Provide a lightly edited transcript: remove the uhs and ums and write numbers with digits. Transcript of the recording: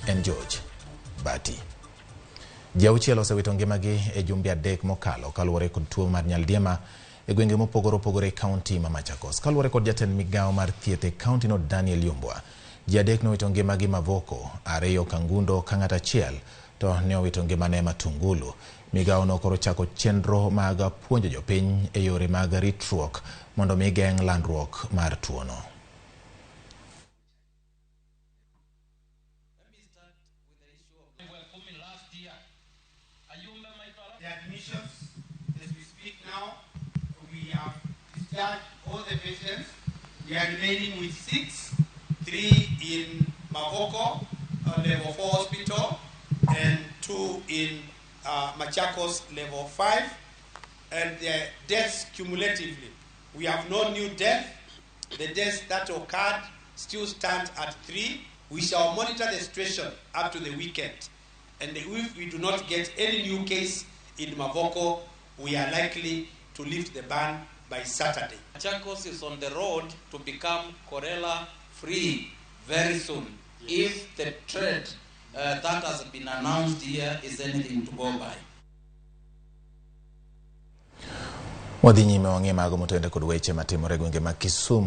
en George Bati. Ji auchiel osewito ngimagi e jumbe adek mokalo kaluwore kod tuo mar nyaldiema e gwenge mopogore opogore e kaunti ma Machakos. Kaluwore kod jatend migawo mar thieth e kaunti no Daniel Yumbwa, ji adek nowito ngimagi Mavoko, ariyo Kangundo ka ng'ato achiel to ne owito ngimane Matungulu. Migawo no koro chako chenro mag puonjo jopiny e yore mag ritruok mondo mi geng' landruok mar tuono. The admissions, as we speak now, we have discharged all the patients. We are remaining with 6, 3 in Mavoko, level 4 hospital, and 2 in Machakos, level 5. And the deaths cumulatively, we have no new death. The deaths that occurred still stand at 3. We shall monitor the situation up to the weekend. And if we do not get any new case in Mavoko, we are likely to lift the ban by Saturday. Machakos is on the road to become cholera free very soon, if the trend that has been announced here is anything to go by. Wadhi nyime wang'e mago motenore kod weche matimore e gwenge mag Kisumu.